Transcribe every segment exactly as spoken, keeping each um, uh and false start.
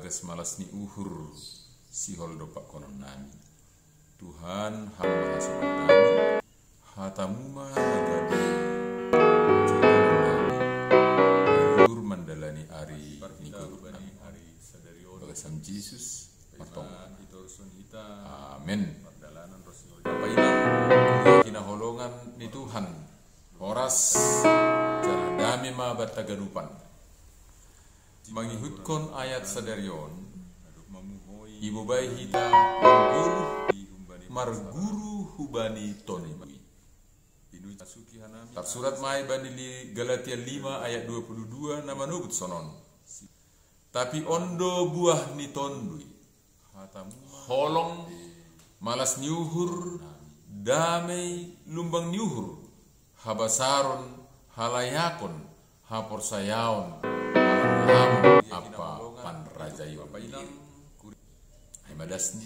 Malas ni uhur sihol dompak konon nami. Tuhan, hamba hasoman nami, hatamu ma na gabe jaminan nami. Uhur mandalani ari ni guru nami. Bagasan Jesus martonggo. Amen. Bapa inang, hinaholongan ni Tuhan, horas, janah dame ma banta ganupan. Mangihutkon ayat sadari on, ibobai hita manggoluh marguru hubani Tonduy. Tarsurat ma ai bani li-, Galatia lima ayat dua puluh dua na manobut sonon. Tapi on do buah ni Tonduy: holong, malas ni uhur, damei, lumbang ni uhur, habasaron, halayakon, haporsayaon, halamlamon ampa panrajayon. Ai ma dasni.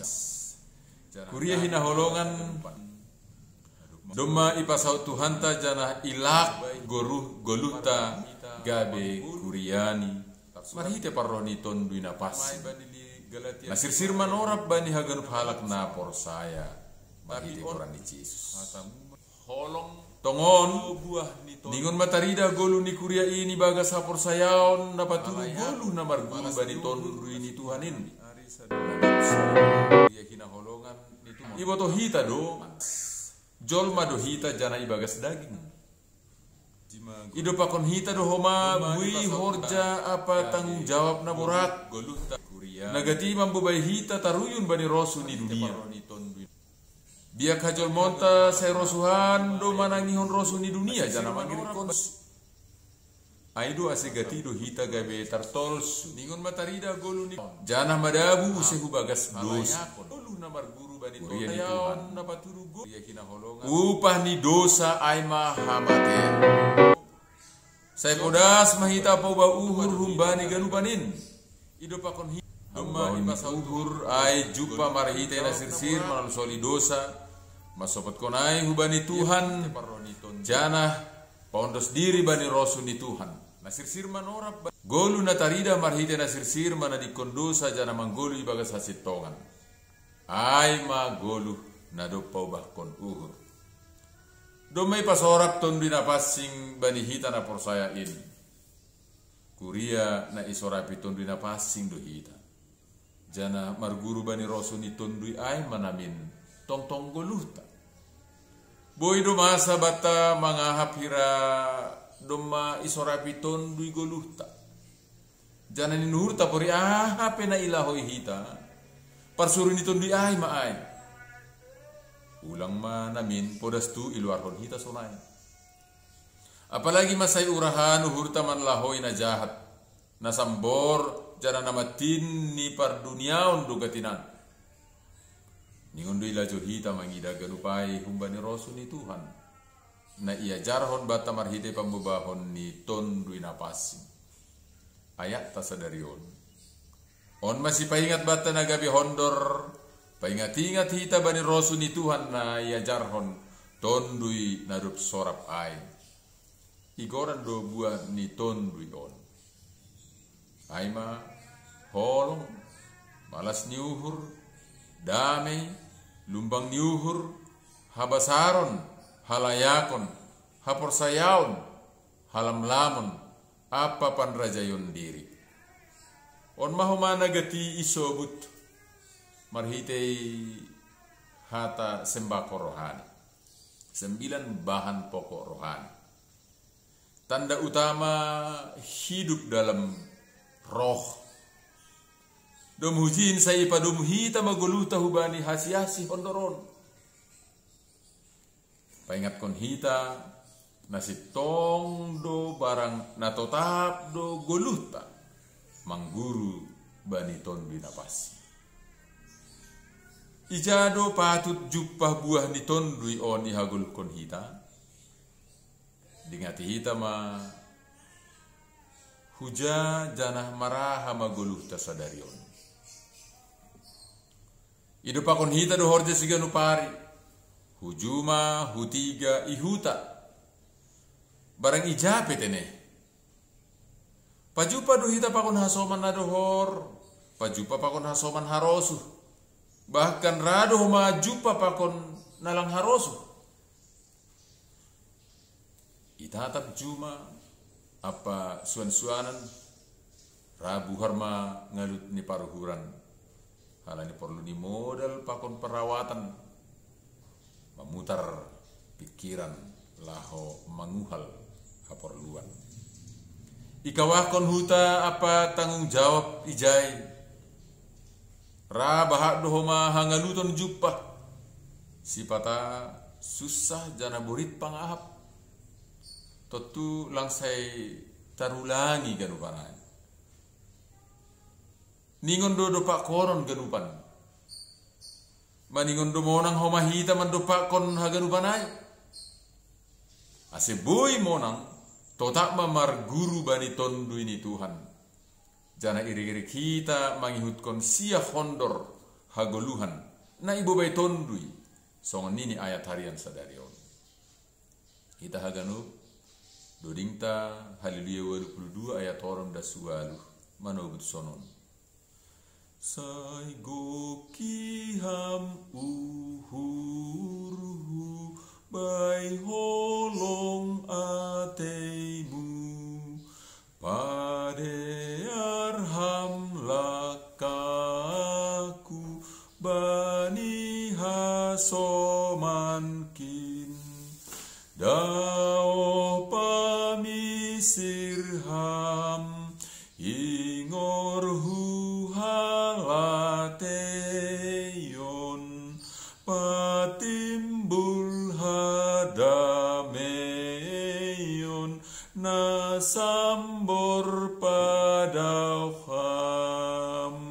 Kuria hinaholongan, domma ipasaut Tuhanta janah ilak goruh goluhta gabe kuriaNi marhitei parroh ni Tonduy Na Pansing. Na sirsir manorab bani haganup halak na porsaya marhitei goran ni Jesus. Tongon, ningon ma taridah goluh ni kuria in ibagas haporsayaon na patudu goluh na marguru bani Tonduy ni Tuhan in. Iboto hita do, jolma do hita janah ibagas daging. Idompakkon hita do homa buei horja ampa tanggung jawab na borat, na gati mambobai hita taruyun bani rosuh ni dunia. Biak hajolmaonta sai rosuhan do manangihon rosuh ni dunia janah mangirikkonsi. Ai do ase gati do hita gabe tartolsu, ningon ma taridah goluh ni, janah madabu use hu bagas dosa. Kuria ni Tuhan. Upah ni dosa ai ma hamatean. Sai podas ma hita paubah uhur humbani ganupan in. Paubahon ni uhur ai jumpa marhitei na sirsir manalsoli dosa, mansopotkon ai hubani Tuhan, janah paondos diri bani rosuh ni Tuhan. Goluh na taridah marhitei na sirsir manadingkon dosa janah manggoluh ibagas hasintongan. Ai ma goluh na dob paubahkon uhur. Domma ipasorap Tonduy Na Pansing bani hita na porsaya in. Kuria na isorapi Tonduy Na Pansing do hita. Janah marguru bani rosuh ni Tonduy ai ma namin tongtong goluhta. Boi do masa banta mangahap hira domma isorapi Tonduy goluhta. Janah ninuhurta pori aha pe na ilahoi hita, parsuru ni Tonduy ai ma ai. Ulang ma namin podas tu iluarhon hita sonai. Apalagi mansai urahan uhurta manlahoi na jahat, na sambor, janah na mantin ni parduniaon do gatinan. Ningon do ilajo hita mangidah ganup ai humbani rosuh ni Tuhan, na iajarhon banta marhitei pambobahon ni Tonduy Na Pansing. Ayatta sadari on. On ma sipaingat banta na gabe hondor, paingat-ingat hita bani rosuh ni Tuhan na iajarhon Tonduy na dob sorap ai. Igoran do buah ni Tonduy on. Ai ma holong, malas ni uhur, damei, lumbang ni uhur, habasaron, halayakon, haporsayaon, halamlamon, ampa panrajayon diri. On ma homa na gati isobut marhitei hata sembako rohani. Sembilan bahan pokok rohani. Tanda utama hidup dalam roh. Domu hujin sai ipadomu hita ma goluhta hubani hasiasi hondor on. Paingatkon hita, na sintong do barang na totap do goluhta mangguru bani Tonduy Na Pansing. Ija do patut jumpah buah ni Tonduy on ihagoluhkon hita? Dingati hita ma huja janah maraha ma goluhta sadari on. Idompakkon hita do horja siganup ari, hu juma, hu tiga, i huta, barang ija pe tene. Pajumpah do hita pakon hasoman na dohor, pajumpa pakon hasoman harosuh, bahkan ra do homa jumpa pakon na lang harosuh. Itatap juma ampa suan-suanan, ra buhar ma ngalut ni paruhuran, halani porlu ni modal pakon perawatan, mamutar pikiran laho manguhal haporluan. Ikawahkon huta ampa tanggung jawab ijai, ra bahat do homa hangaluton jumpa, sipata sunsah jana borit pangahap. Tontu lang sai tarulangi ganupan ai. Ningon do dopak koron ganupan. Maningon do monang homa hita mandopakkon haganupan ai. Ase boi monang, totap ma marguru bani Tonduy ni Tuhan. Jana irik-irik hita mangihutkon sia hondor hagoluhan na ibobai Tonduy, songon nini ayat harian sadari on. Hita haganup, dodingta Haleluya walu pulu dua ayat onom das walu, manogut sonon. Sai goki ham uhurhu, bai holong ateimu, padear ham langkahku bani hasomankin. Daoh pamisir ham, ingorhu halateion, patimbul hadameion na sambor padaoh ham.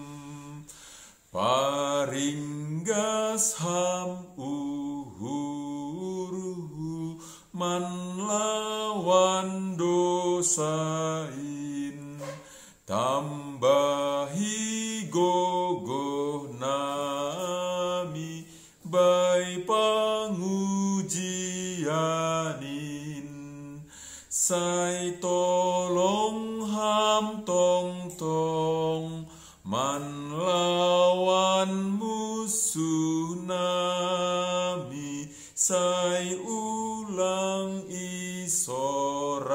Paringgas ham uhurhu manlawan dosa in, tambahi gogoh nami bai pangujian in. Sai tolong ham tongtong manlawan munsuh nami, sai ulang isorapi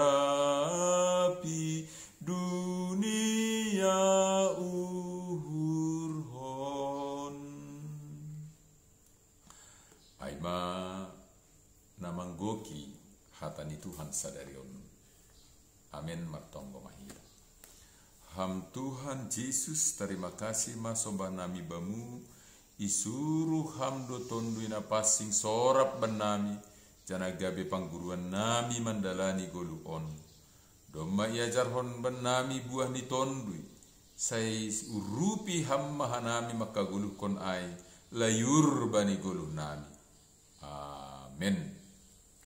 dunia uhurhon. Ai ma na manggoki hata ni Tuhan sadari on. Amen. Martonggo ma hita. Ham Tuhan Jesus, tarima kasih ma sombah nami Bamu, isuruh Ham do Tonduy Napansing sorap bannami, jana gabe pangguruan nami mandalani goluh on. Domma iajarhon bannami buah ni Tonduy, sai urupi Ham ma hanami mangkagoluhkon ai, laiur bani goluh nami. Amen.